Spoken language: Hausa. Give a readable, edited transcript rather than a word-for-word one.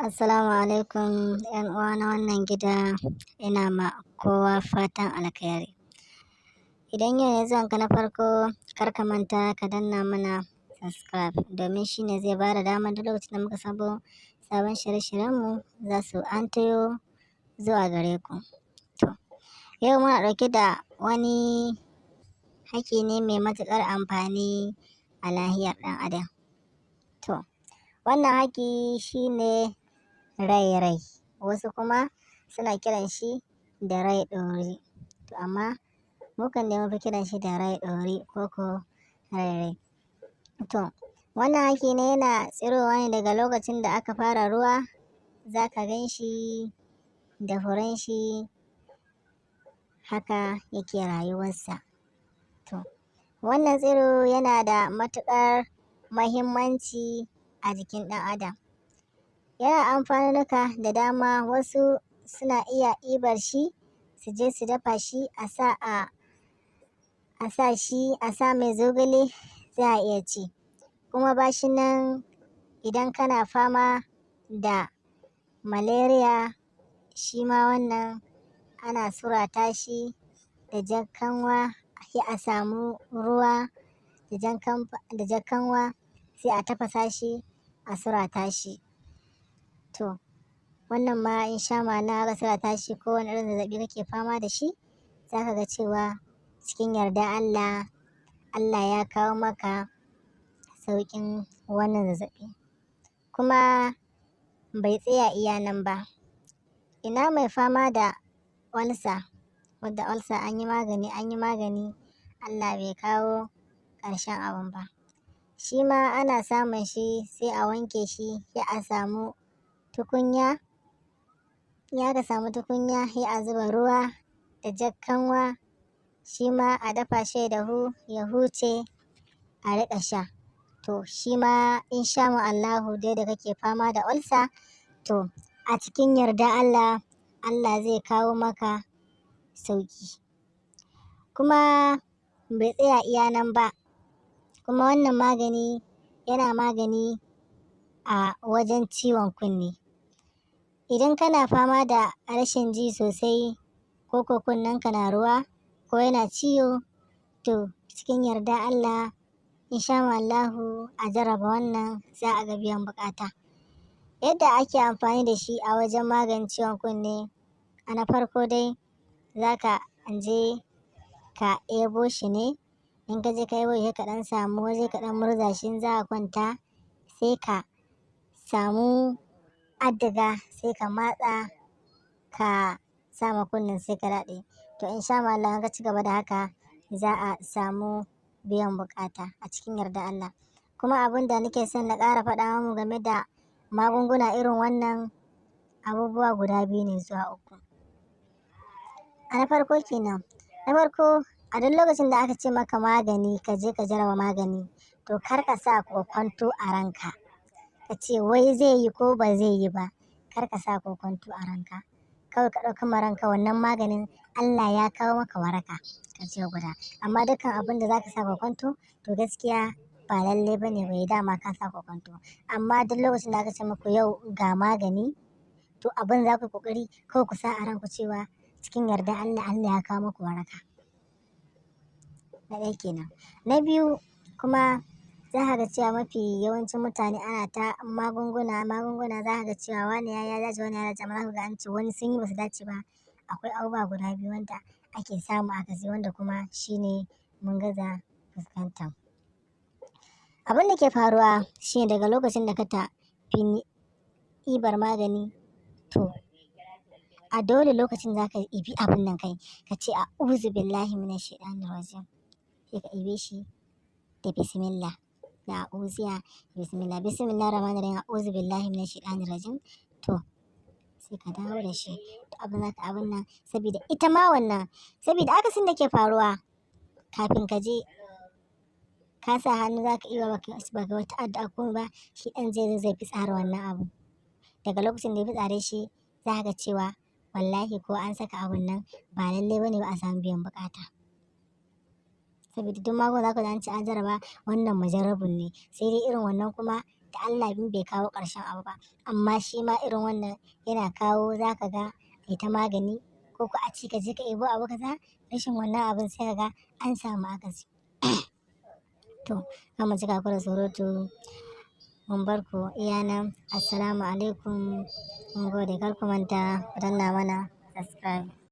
Assalamu alaikum 'yan uwa na wannan gida, ina ma kowa fatan alkhairi. Idan yau ne zuwanka na farko, kar ka manta ka danna mana subscribe, domin shine zai bada damar duk lokacin da muka sabo sabon shirye-shiryenmu za su antayo zuwa gare ku. To, yau muna ɗauke da wani haki ne mai matuƙar amfani a lahiyar ɗan adam. To, wannan haki shine rai-rai, wasu kuma suna kiran shi da rai ɗori. To, amma mukan dai mun fi kiran shi da rai ɗori ko rai-rai. To, wannan haki ne yana tsirowa ne daga lokacin da aka fara ruwa, za ka gan shi da furen shi, haka yake rayuwarsa. To, wannan tsiro yana da matuƙar mahimmanci a jikin ɗan adam. Yana amfanunuka da dama, wasu suna iya ɗibar shi su je su dafa shi, a sa a a sa shi a sa mai zogale, za a iya ci. Kuma bashin nan, idan kana fama da malaria, shi ma wannan ana surata shi da jar kanwa, sai a samu ruwa da jar kanwa, sai a tafasa shi a surata shi. To, wannan ma in sha ma'ana aka surata shi, kowane irin zazzaɓi kake fama da shi, za ka ga cewa cikin yardar Allah, Allah ya kawo maka sauƙin wannan zazzaɓi. Kuma bai tsaya iya nan ba. Ina mai fama da ulcer, wadda ulcer an yi magani, an yi magani, Allah bai kawo ƙarshen abun ba. Shi ma ana samun shi, sai a wanke shi, sai a samu tukunya. In aka samu tukunya, sai a zuba ruwa da jar kanwa, shi ma a dafa shi ya dahu, ya huce, a riƙa sha. To, shi ma in sha Allahu dai da kake fama da ulcer, to a cikin yardar Allah, Allah zai kawo maka sauƙi. Kuma bai tsaya iya nan ba, kuma wannan magani yana magani a wajen ciwon kunne. Idan kana fama da rashin ji sosai, ko kunnenka na ruwa, ko yana ciwo, to cikin yardar Allah, in sha Allahu, a jarraba wannan, za a ga biyan buƙata. Yadda ake amfani da shi a wajen maganin ciwon kunne: a na farko dai, za ka je ka ɗebo shi ne. In ka je ka ɗebo shi, sai ka ɗan samu waje ka ɗan murza shi. In za ka kwanta, sai ka samu auduga, sai ka matsa, ka sa ma kunnen, sai ka daɗe. To, in sha Allah, in ka ci gaba da haka, za a samu biyan buƙata a cikin yardar Allah. Kuma abin da nake son na ƙara faɗa muku game da magunguna irin wannan, abubuwa guda biyu ne zuwa uku. A na farko kenan, na farko, a duk lokacin da aka ce maka magani, ka je ka jarraba magani, to kar ka sa kokwanto a ranka, ka ce wai zai yi ko ba zai yi ba. Kar ka sa kokwanto a ranka. Kawai ka ɗauka ma ranka wannan maganin Allah ya kawo maka waraka, ka ce guda. Amma dukkan abin da za ka sa kokwanto, to gaskiya ba lalle ba ne bai dama ka sa kokwanto. Amma duk lokacin da aka ce muku yau ga magani, to abin za ku yi ƙoƙari kawai ku sa a ranku cewa cikin yardar Allah, Allah ya kawo muku waraka. Na ɗaya kenan. Na biyu kuma, za ka ga cewa mafi yawancin mutane ana ta magunguna magunguna, za ka ga cewa wane ya dace, wane ya dace, amma za ku ga an ce wani sun yi, ba su dace ba. Akwai abubuwa guda biyu wanda ake samu akasi, wanda kuma shine mun gaza fuskanta. Abin da ke faruwa shine, daga lokacin da ka tafi ɗibar magani, to a dole lokacin za ka ɗibi abin nan, kai ka ce "A'uzu billahi minash shaiɗanir rajim", sai ka ɗibe shi da bismillah, da a'uziya, bismillah, bismillahir rahmanir rahim, a'uzu billahi minash shaiɗanir rajim. To, sai ka dawo da shi. To, abin za ka abin nan, saboda ita ma wannan, saboda akasin da ke faruwa, kafin ka je ka sa hannu za ka iya baka wata addu'a ko ba, shi ɗan zai zo zai fitsara wannan abu. Daga lokacin da ya fitsare shi, za ka ga cewa wallahi ko an saka abun nan, ba lallai bane ba a samu biyan buƙata. Saboda duk magunguna za ku ji an ce an jarraba, wannan mujarrabun ne, sai dai irin wannan kuma da Da Allah in bai kawo ƙarshen abu ba, amma shi ma irin wannan yana kawo, za ka ga ai ta magani ko ko a ce ka je ka ɗebo abu kaza, rashin wannan abun sai ka ga an samu akasi. To, kar mu cika ku da surutu, mun bar ku iya nan. Assalamu alaikum, mun gode, kar ku manta ku danna mana subscribe.